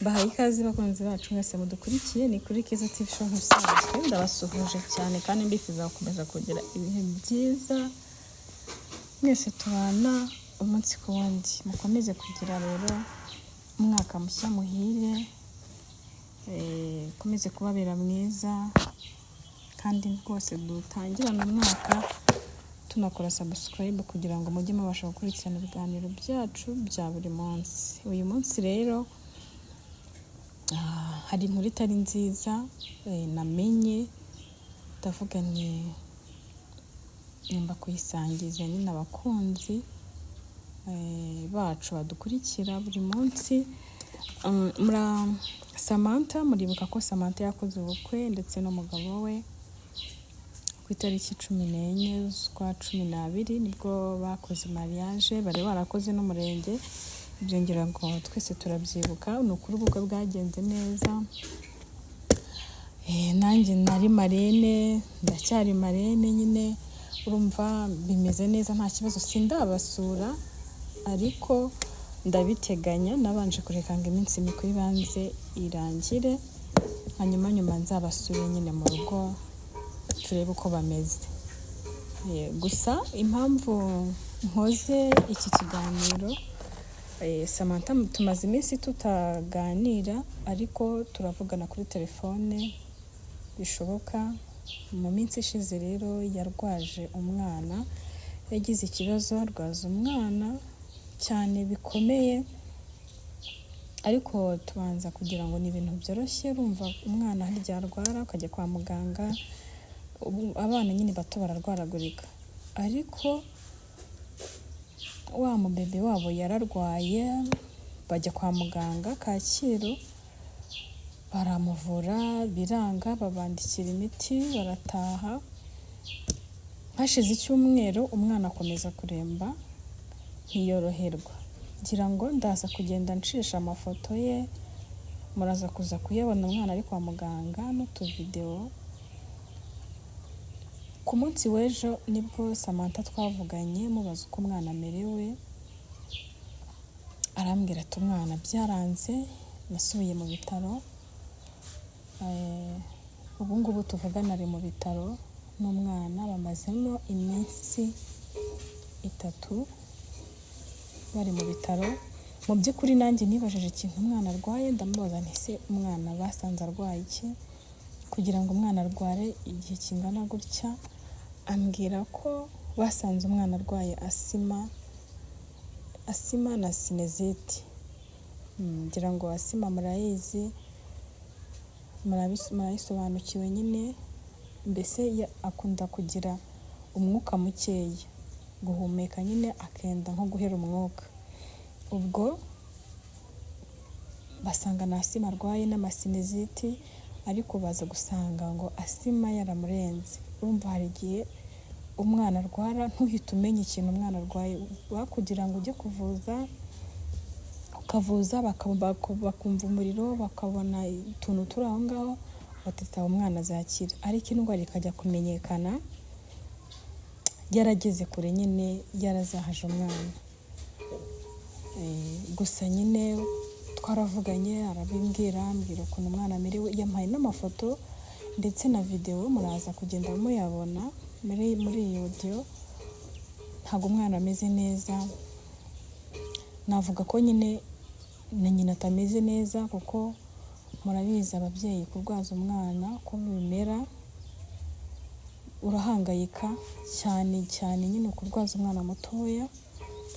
Bahaye ikaze bakunzi bacu mwese mudukurikiye, ni kuri Keza TV Show nk'ibisanzwe. Ndabasuhuje cyane kandi mbifuza gukomeza kugira ibihe byiza mwese tubana umunsi ku wundi. Mukomeze kugira rero umwaka mushya muhire, ukomeze kubabera mwiza, kandi rwose dutangirane umwaka tunakora subscribe kugira ngo mujye mubasha gukurikirana ibiganiro byacu bya buri munsi. Uyu munsi rero hari inkuru itari nziza namenye, ndavuga ni ngomba kuyisangiza nyine abakunzi bacu badukurikira buri munsi. Samantha, muribuka ko Samantha yakoze ubukwe ndetse n'umugabo we ku itariki 14 z'ukwa 12, nibwo bakoze mariage, bari barakoze n'umurenge. Ibyo ngira ngo twese turabyibuka. Ni ukuri ubukwe bwagenze neza. Nanjye nari marraine, ndacyari marraine nyine, urumva bimeze neza, nta kibazo. Sindabasura ariko ndabiteganya, nabanje kureka ngo iminsi mikuru ibanze irangire, hanyuma nyuma nzabasure nyine mu rugo turebe uko bameze. Gusa impamvu nkoze iki kiganiro, Samantha tumaze iminsi tutaganira ariko turavugana kuri telefone bishoboka. Mu minsi ishize rero yarwaje umwana, yagize ikibazo arwaza umwana cyane bikomeye, ariko tubanza kugira ngo ni ibintu byoroshye. Urumva umwana harya arwara ukajya kwa muganga, abana nyine bato bararwaragurika, ariko wa mubebe wabo yararwaye, bajya kwa muganga Kacyiru, baramuvura biranga, babandikira imiti barataha. Hashize icyumweru umwana akomeza kuremba, ntiyoroherwa. Ngira ngo ndaza kugenda ncisha amafoto ye, muraza kuza kuyabona umwana ari kwa muganga n'utuvidewo. Ku munsi w'ejo nibwo Samantha twavuganye, mubaza uko umwana amerewe, arambwira ati umwana byaranze, nasubiye mu bitaro, ubu ngubu tuvugana ari mu bitaro n'umwana, bamazemo iminsi 3 bari mu bitaro. Mu by'ukuri nanjye nibajije ikintu umwana arwaye, ndamubaza nti ese umwana basanze arwaye iki kugira ngo umwana arware igihe kingana gutya? Ambwira ko basanze umwana arwaye asima, asima na sinusite. Ngira ngo asima murayizi, murayisobanukiwe nyine, mbese akunda kugira umwuka mukeya, guhumeka nyine akenda nko guhera umwuka. Ubwo basanga na asima arwaye n'amasinusite, ariko baza gusanga ngo asima yaramurenze. Urumva hari igihe umwana arwara ntuhite umenya ikintu umwana arwaye, kugira ngo ujye kuvuza ukavuza bakumva umuriro, bakabona utuntu turi aho ngaho, batita umwana azakira, ariko indwara ikajya kumenyekana yarageze kure nyine, yarazahaje umwana. Gusa nyine twaravuganye, arabimbwira, ambwira ukuntu umwana amerewe, yampaye n'amafoto ndetse na videwo, muraza kugenda muyabona muri iyi audio. Ntabwo umwana ameze neza, navuga ko nyine na nyina atameze neza, kuko murabizi ababyeyi kurwaza umwana uko bimera, urahangayika cyane cyane nyine kurwaza umwana mutoya.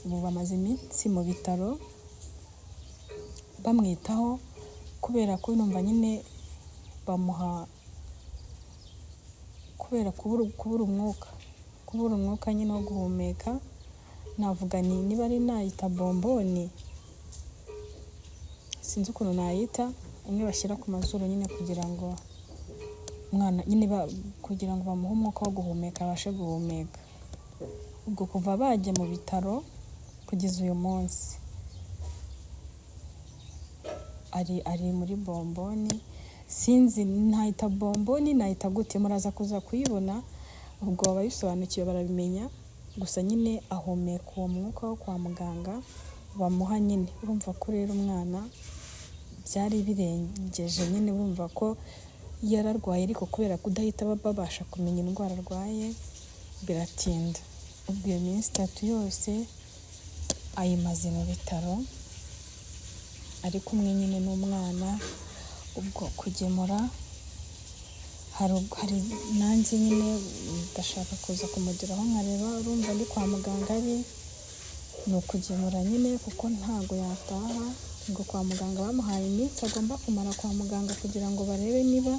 Ubu bamaze iminsi mu bitaro bamwitaho, kubera ko numva nyine bamuha kubera kubura umwuka, kubura umwuka nyine wo guhumeka. Navuga ni niba ari nayita bomboni, sinzi ukuntu nayita, imwe bashyira ku mazuru nyine kugira ngo umwana nyine kugira ngo bamuhe umwuka wo guhumeka, abashe guhumeka. Ubwo kuva bajya mu bitaro kugeza uyu munsi ari muri bomboni, sinzi nayita bomboni nayita gute, muraza kuza kuyibona, ubwo ababisobanukiwe barabimenya. Gusa nyine ahumeka uwo mwuka wo kwa muganga bamuha nyine. Urumva ko rero umwana Byari birengeje nyine, bumva ko yararwaye, ariko kubera kudahita babasha kumenya indwara arwaye biratinda. Ubwo iyo minsi 3 yose ayimaze mu bitaro ari kumwe nyine n'umwana. Ubwo kugemura hari nanjye nyine ndashaka kuza kumugeraho nkareba, urumva ndi kwa muganga ari ni ukugemura nyine kuko ntago yataha. Ngo kwa muganga bamuhaye iminsi agomba kumara kwa muganga kugira ngo barebe niba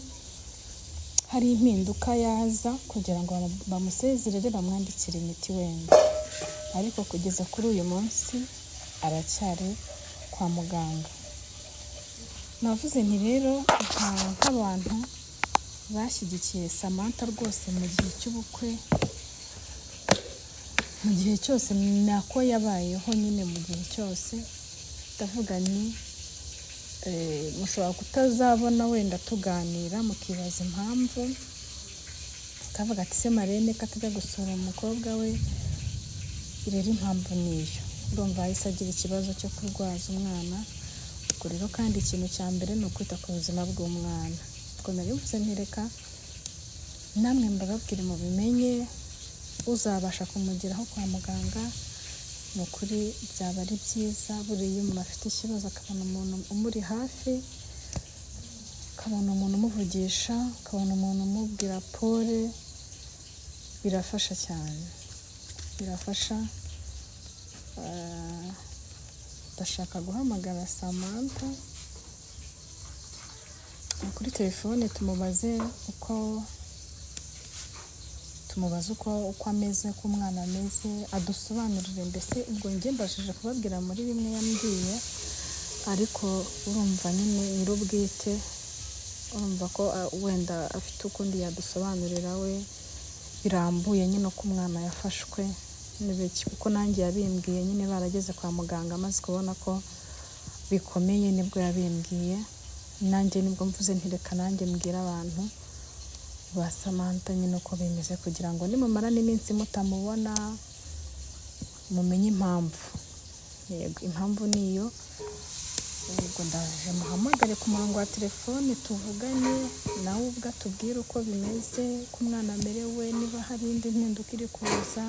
hari impinduka yaza, kugira ngo bamusezerere bamwandikire imiti wenda. Ariko kugeza kuri uyu munsi aracyari kwa muganga. Navuze nti rero nk'abantu bashyigikiye Samantha rwose mu gihe cy'ubukwe, mu gihe cyose nako yabayeho nyine, mu gihe cyose, ndavuga nti mushobora kutazabona wenda tuganira mukibaza impamvu, akavuga ati se Marene ko atajya gusura umukobwa we. Rero impamvu niyo, urumva yahise agira ikibazo cyo kurwaza umwana. Ubwo rero kandi ikintu cya mbere ni ukwita ku buzima bw'umwana. Ubwo nari mvuze nti reka namwe mbababwire mubimenye, uzabasha kumugeraho kwa muganga ni ukuri byaba ari byiza. Buriya iyo umuntu afite ikibazo akabona umuntu umuri hafi, akabona umuntu umuvugisha, akabona umuntu umubwira pole, birafasha cyane, birafasha. Ndashaka guhamagara Samantha kuri telefone tumubaze uko ameze, uko umwana ameze, adusobanurire mbese. Ubwo njye mbashije kubabwira muri bimwe yambwiye, ariko urumva nyine nyir'ubwite, urumva ko wenda afite ukundi yadusobanurira we birambuye nyine uko umwana yafashwe n'ibiki, kuko nanjye yabimbwiye nyine barageze kwa muganga amaze kubona ko bikomeye, nibwo yabimbwiye. Nanjye nibwo mvuze nti reka nanjye mbwire abantu ba Samantha nyine uko bimeze, kugira ngo nimumara n'iminsi mutamubona mumenye impamvu. Yego, impamvu ni iyo. Ubwo ndaje muhamagare ku murongo wa telefone tuvugane nawe ubwo, atubwire uko bimeze, uko umwana amerewe, niba hari indi mpinduka iri kuza,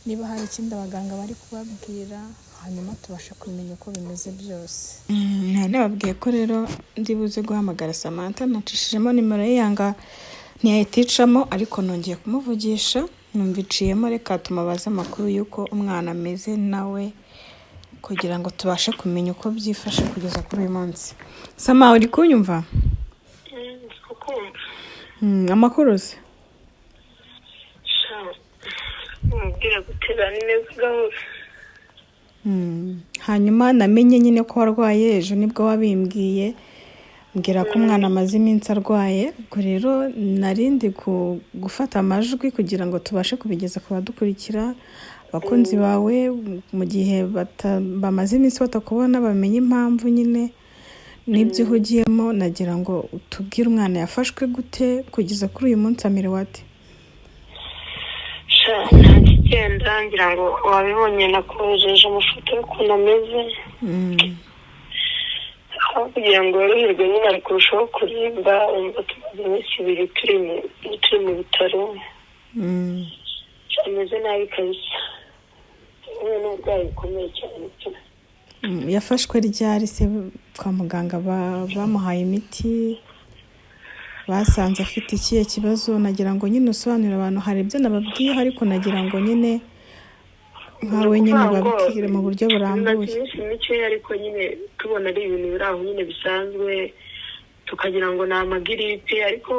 niba hari ikindi abaganga bari kubabwira, hanyuma tubashe kumenya uko bimeze byose. Nari nababwiye ko rero ndi buze guhamagara Samantha, nacishijemo nimero ye yanga ntiyahita icamo, ariko nongeye kumuvugisha numva iciyemo. Reka tumubaze amakuru y'uko umwana ameze nawe, kugira ngo tubashe kumenya uko byifashe kugeza kuri uyu munsi. Sama, uri kunyumva? Ndi kukumva. Amakuru se? Sha, umubwira gutera ni neza gahoro. Hanyuma namenye nyine ko warwaye ejo, nibwo wabimbwiye, mbwira ko umwana amaze iminsi arwaye. Ubwo rero narindi gufata amajwi kugira ngo tubashe kubigeza ku badukurikira, abakunzi bawe, mu gihe bamaze iminsi batakubona bamenye impamvu nyine n'ibyo uhugiyemo. Nagira ngo utubwire umwana yafashwe gute, kugeza kuri uyu munsi amerewe ate? Sha, nta kigenda, ngira ngo wabibonye, nakohereje amafoto y'ukuntu ameze. Aho kugira ngo yoroherwe nyine ari kurushaho kurimba. Umva, tumaze iminsi 2 turi mu bitaro. Ameze nabi kabisa, yewe n'uburwayi bukomeye cyane pe. Yafashwe ryari se? Kwa muganga bamuhaye imiti, basanze afite ikihe kibazo? Nagira ngo nyine usobanurire abantu. Hari ibyo nababwiye, ariko nagira ngo nyine nkawe nyine Ni ukuvuga ngo ubabwire mu buryo burambuye. Bimaze iminsi mikeya, ariko nyine tubona ari ibintu biri aho nyine bisanzwe, tukagira ngo ni amagiripe, ariko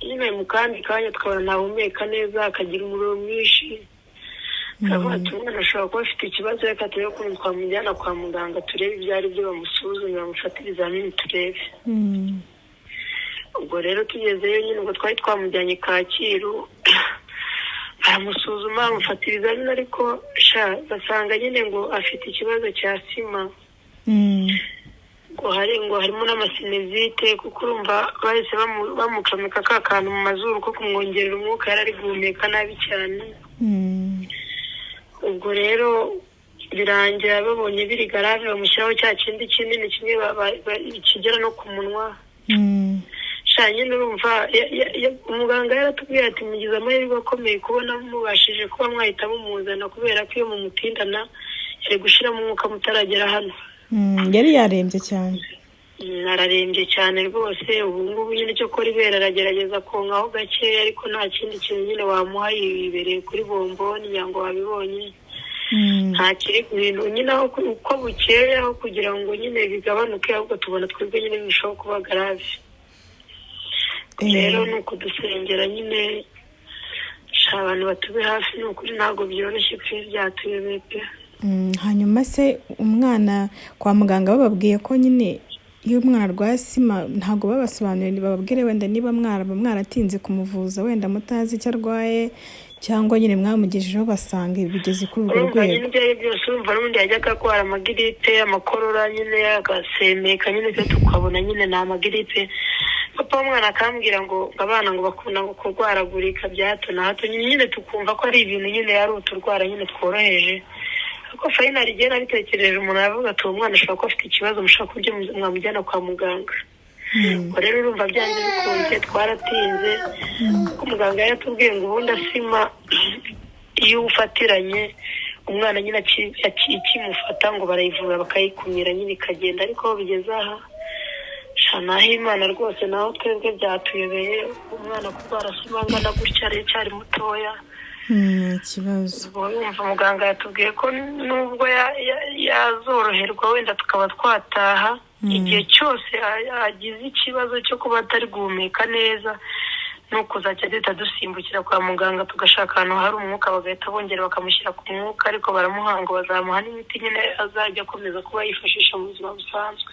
nyine mu kandi kanya tukabona ntahumeka neza, akagira umuriro mwinshi. Turavuga ati umwana ashobora kuba afite ikibazo, reka turebe ukuntu twamujyana kwa muganga, turebe ibyo ari byo, bamusuzume, bamufate ibizamini turebe. Ubwo rero tugezeyo nyine, ubwo twari twamujyanye Kacyiru, baramusuzuma, bamufata ibizamini, ariko sha basanga nyine ngo afite ikibazo cya sima. Ngo harimo n'amasinezite, kuko urumva bahise bamucomeka ka kantu mu mazuru ko kumwongerera umwuka, yari ari guhumeka nabi cyane. Ubwo rero Birangira babonye biri grave, bamushyiraho cya kindi kinini kimwe kigera no ku munwa. Sha nyine urumva umuganga yaratubwiye ati mugize amahirwe akomeye kubona mubashije kuba mwahita mumuzana, kubera ko iyo mumutindana yari gushyiramo umwuka mutaragera hano. Yari yarembye cyane. Ararembye cyane rwose. Ubu ngubu nyine cyo kora ibere aragerageza konkaho gakeya, ariko nta kindi kintu nyine wamuha, yibereye kuri bomboni ngira ngo wabibonye. Nta kiri guhinduka nyine, aho uko bukeye aho kugira ngo nyine bigabanuke, ahubwo tubona twebwe nyine birushaho kuba grave. Rero ni ukudusengera nyine, sha abantu batube hafi, ni ukuri ntabwo byoroshye pe, byatuyobeye pe. Hanyuma se umwana kwa muganga bababwiye ko nyine iyo umwana arwaye asima, ntabwo babasobanuriye bababwire wenda niba mwaraba mwaratinze kumuvuza wenda mutazi icyo arwaye, cyangwa nyine mwamugejejeho basanga bigeze kuri urwo Urumva nyine rwego? Ibyo ari byo byose, urumva n'ubundi yajyaga arwara amagiripe, amakorora nyine, agasemeka nyine, twe tukabona nyine ni amagiripe. Papa w'umwana akambwira ngo abana ngo bakunda ngo kurwaragurika bya hato na hato nyine, tukumva ko ari ibintu nyine ari uturwara nyine tworoheje. Ariko finally igihe nabitekereje, umuntu aravuga ati uwo mwana ashobora kuba afite ikibazo, mushaka uburyo mwamujyana kwa muganga. Ubwo rero urumva byanze bikunze twaratinze, kuko muganga yaratubwiye ngo ubundi asima iyo ufatiranye umwana nyine ikimufata ngo barayivura bakayikumira nyine ikagenda, ariko aho bigeze aha sha naho Imana rwose, naho twebwe byatuyobeye, umwana kurwara asima angana gutya aracyari mutoya. Ikibazo. Ubwo urumva muganga yatubwiye ko nubwo yazoroherwa wenda tukaba twataha, igihe cyose agize ikibazo cyo kuba atari guhumeka neza, ni ukuzajya duhita dusimbukira kwa muganga tugashaka ahantu hari umwuka, bagahita bongera bakamushyira ku mwuka. Ariko baramuha ngo bazamuha n'imiti nyine azajya akomeza kuba yifashisha mu buzima busanzwe.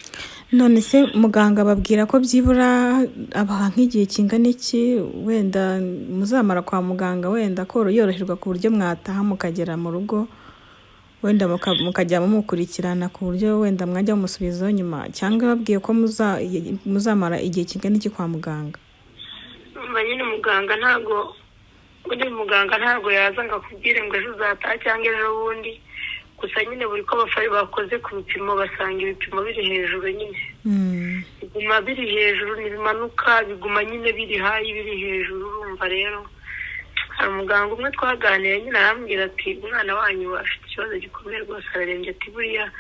None se muganga babwira ko byibura abaha nk'igihe kingana iki wenda muzamara kwa muganga, wenda ko yoroherwa ku buryo mwataha mukagera mu rugo, wenda mukajya mumukurikirana ku buryo wenda mwajya mumusubizaho nyuma, cyangwa babwiye ko muzamara igihe kingana iki kwa muganga? Urumva nyine muganga ntabwo, undi muganga ntabwo yaza ngo akubwire ngo ejo uzataha cyangwa ejo bundi. Gusa nyine buri ko bakoze ku bipimo basanga ibipimo biri hejuru nyine, biguma biri hejuru, ntibimanuka, biguma nyine biri high, biri hejuru. Urumva rero hari umuganga umwe twaganiriye nyine, arambwira ati umwana wanyu afite ikibazo gikomeye rwose, ararembye, ati buriya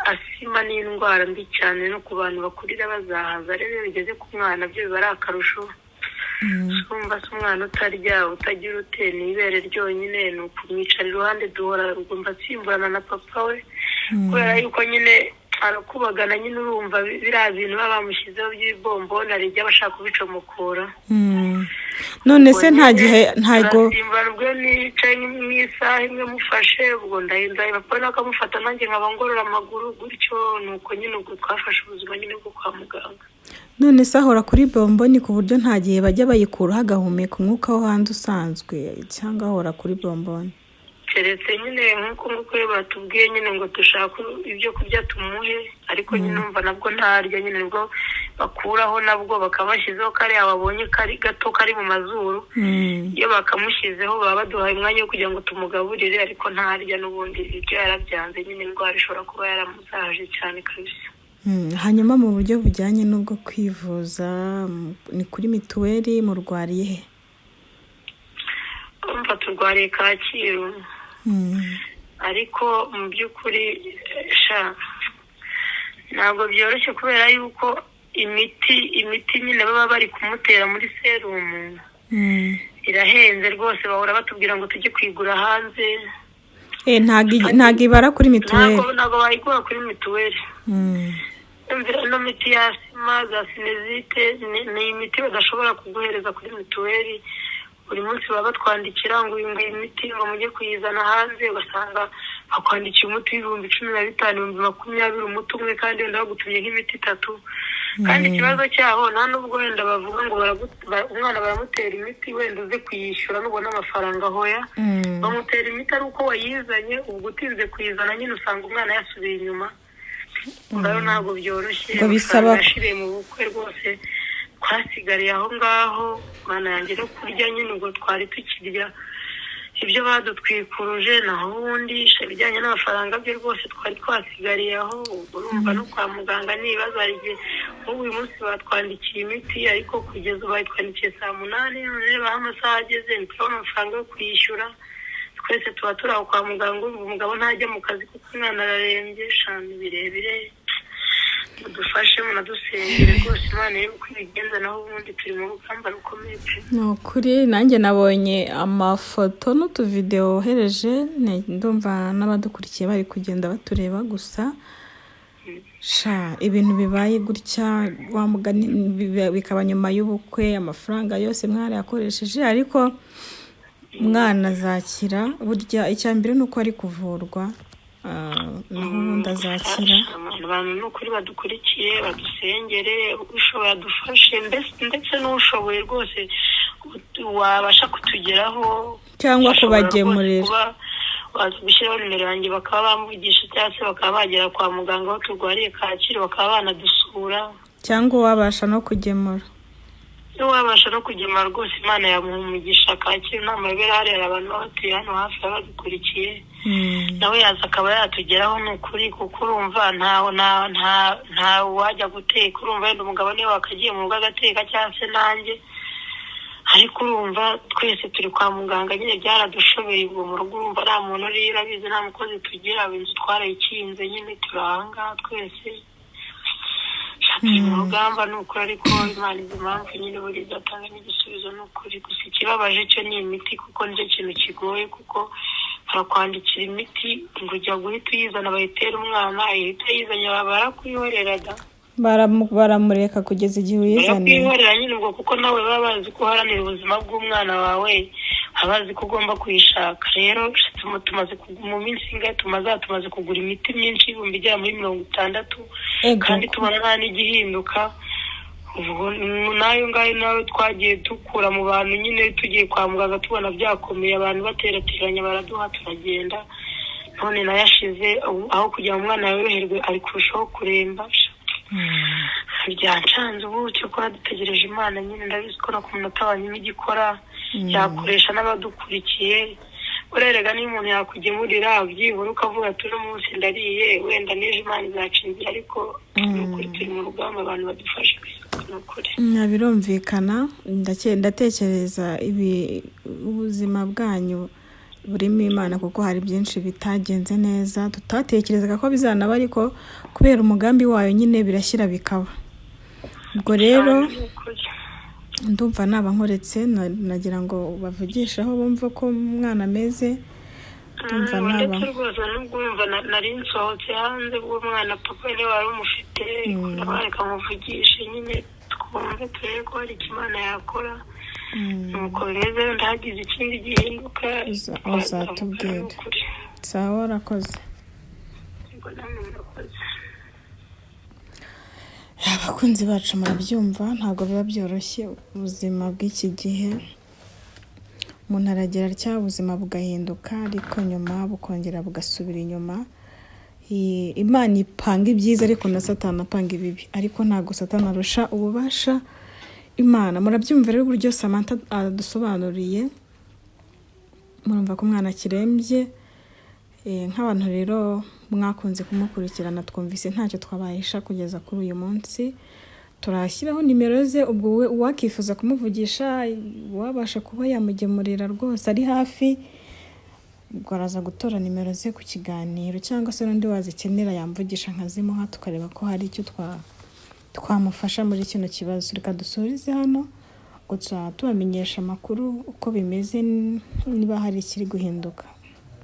asima ni indwara mbi cyane no ku bantu bakurira bazahaza, rero iyo bigeze ku mwana byo biba ari akarusho. Urumva se umwana utarya, utagira ute, ni ibere ryonyine, ni ukumwicara iruhande, duhora ugomba nsimburana na papa we, kubera yuko nyine arakubagana nyine. Urumva biriya bintu baba bamushyizeho by'ibomboni hari igihe aba ashaka kubicomokora. None se nta gihe ntabwo Turasimburana, ubwo nicaye nk'isaha imwe mufashe, ubwo ndahinda papa nawe akamufata, nanjye nkaba ngorora amaguru gutyo. Ni uko nyine ubwo twafashe ubuzima nyine bwo kwa muganga. None se ahora kuri bomboni ku buryo nta gihe bajya bayikuraho agahumeka umwuka wo hanze usanzwe, cyangwa ahora kuri bomboni? Keretse nyine nk'uko nguko iyo batubwiye nyine ngo dushake ibyo kurya tumuhe, ariko nyine umva nabwo ntarya nyine, nibwo bakuraho nabwo bakaba bashyizeho kariya babonye kari gato kari mu mazuru. Iyo bakamushyizeho baba baduhaye umwanya wo kugira ngo tumugaburire, ariko ntarya n'ubundi, ibyo yarabyanze nyine, indwara ishobora kuba yaramuzahaje cyane kabisa. Hanyuma mu buryo bujyanye n'ubwo kwivuza, ni kuri mituweli? Murwariye he? Urumva turwariye Kacyiru, ariko mu by'ukuri sha ntabwo byoroshye, kubera yuko imiti nyine baba bari kumutera muri serumu irahenze rwose, bahora batubwira ngo tujye kuyigura hanze. Ntabwo ibara kuri mituweli? Ntabwo bayigura kuri mituweli. Yumvira ino miti ya asima, za sinusite, ni imiti badashobora kuguhereza kuri mituweli. Buri munsi baba batwandikira ngo uyu nguyu imiti ngo mujye kuyizana hanze, ugasanga bakwandikiye umuti w'15,000, 20,000, umuti umwe, kandi wenda bagutumye nk'imiti itatu. Kandi ikibazo cyaho nta nubwo wenda bavuga ngo umwana baramutera imiti wenda uze kuyishyura nubona amafaranga, hoya. Bamutera imiti ari uko wayizanye, ubwo utinze kuyizana nyine usanga umwana yasubiye inyuma. Rero ntabwo byoroshye. Ngo bisaba Amafaranga yashiriye mu bukwe rwose, twasigariye aho ngaho, mana yanjye, no kurya nyine ubwo twari tukirya. Ibyo badutwikuruje, naho ubundi ibijyanye n'amafaranga byo rwose twari twasigariye aho. Urumva no kwa muganga n'ibibazo, hari igihe nk'ubu uyu munsi batwandikiye imiti, ariko kugeza ubu bayitwandikiye saa 8, none reba aho amasaha ageze, ntiturabona amafaranga yo kuyishyura. Twese tuba turi aho kwa muganga, urumva umugabo ntajya mu kazi kuko umwana ararembye. Shana birebire, mudufashe munadusengere rwose, Imana irebe uko ibigenza, naho ubundi turi mu rugamba rukomeye pe. Ni ukuri nanjye nabonye amafoto n'utuvidewo wohereje, ndumva n'abadukurikiye bari kugenda batureba gusa. Sha, ibintu bibaye gutya wa mugani bikaba nyuma y'ubukwe, amafaranga yose mwarayakoresheje, ariko umwana azakira. Burya icya mbere ni uko ari kuvurwa, naho ubundi azakira. Abantu ni ukuri badukurikiye badusengere, ushoboye adufashe, ndetse n'ushoboye rwose wabasha kutugeraho cyangwa ashobora rwose kubagemurira, kuba waza gushyiraho nimero yanjye bakaba bamvugisha, cyangwa se bakaba bagera kwa muganga aho turwariye Kacyiru bakaba banadusura, cyangwa uwabasha no kugemura. N'uwabasha no kugemura rwose Imana yamuha umugisha. Kacyiru nta mayobera, hariya hari abantu baba batuye hano hafi baba badukurikiye, nawe yaza akaba yatugeraho, ni ukuri, kuko urumva nta wajya guteka. Urumva wenda umugabo niwe wakagiye mu rugo agateka cyangwa se nanjye, ariko urumva twese turi kwa muganga nyine, byaradushobeye. Ubwo mu rugo urumva nta muntu uriyo, urabizi nta mukozi tugira, inzu twarayikinze nyine, turi ahangaha twese turi mu rugamba, ni ukuri. Ariko Imana izi impamvu nyine, buri izatanga n'igisubizo, ni ukuri. Gusa ikibabaje cyo ni imiti, kuko nicyo kintu kigoye, kuko barakwandikira imiti ngo ujya guhita uyizana bayitera umwana, ihita yizanye barakuyihorera da. Baramureka kugeza igihe uyizaniye. Barakwihorera nyine ubwo, kuko nawe baba bazi ko uharanira ubuzima bw'umwana wawe, baba bazi ko ugomba kuyishaka. Rero tumaze mu minsi ingahe tumaze kugura imiti myinshi ibihumbi igera muri 60, Ego. kandi tubona nta n'igihinduka. Ubwo n'ayo ngayo nawe twagiye dukura mu bantu nyine, tugiye kwa muganga tubona byakomeye, abantu baterateranya baraduha turagenda, none nayo ashize. Ubu aho kugira ngo umwana yoroherwe ari kurushaho kuremba. Byancanze ubu, cyokora dutegereje Imana nyine, ndabizi ko no ku munota wa nyuma igikora, yakoresha n'abadukurikiye. Urerega niba umuntu yakugemurira byibura ukavuga ati uno munsi ndariye, wenda n'ejo Imana izaca inzira, ariko ni ukuri turi mu rugamba, abantu badufashe ni ukuri. Birumvikana, ndatekereza ibi ubuzima bwanyu burimo Imana, kuko hari byinshi bitagenze neza tutatekerezaga ko bizanaba, ariko kubera umugambi wayo nyine birashyira bikaba. Ubwo rero Cyane, ni ukuri. ndumva naba nkoretse, nagira ngo bavugishe aho bumva ko umwana ameze, ndumva naba Ndetse rwose nubwo wumva nari nsohotse hanze bw'umwana, papa niwe wari umufite, reka muvugishe nyine twumve turebe ko hari icyo Imana yakora. Nuko bimeze, wenda hagize ikindi gihinduka Uzatubwira. Ni ukuri. Sawa, urakoze. Ubwo namwe murakoze. Abakunzi bacu murabyumva, ntabwo biba byoroshye ubuzima bw'iki gihe. Umuntu aragira atya ubuzima bugahinduka, ariko nyuma bukongera bugasubira inyuma. Imana ipanga ibyiza, ariko na Satani apanga ibibi, ariko ntabwo Satani arusha ububasha Imana. Murabyumva rero uburyo Samantha adusobanuriye, murumva ko umwana akirembye. Nk'abantu rero mwakunze kumukurikirana, twumvise ntacyo twabahisha kugeza kuri uyu munsi. Turashyiraho nimero ze, ubwo we uwakifuza kumuvugisha, uwabasha kuba yamugemurira rwose ari hafi, ubwo araza gutora nimero ze ku kiganiro, cyangwa se n'undi wazikenera yamvugisha nkazimuha, tukareba ko hari icyo twamufasha muri kino kibazo. Reka dusurize hano, ubwo tuzaba tubamenyesha amakuru uko bimeze, niba hari ikiri guhinduka.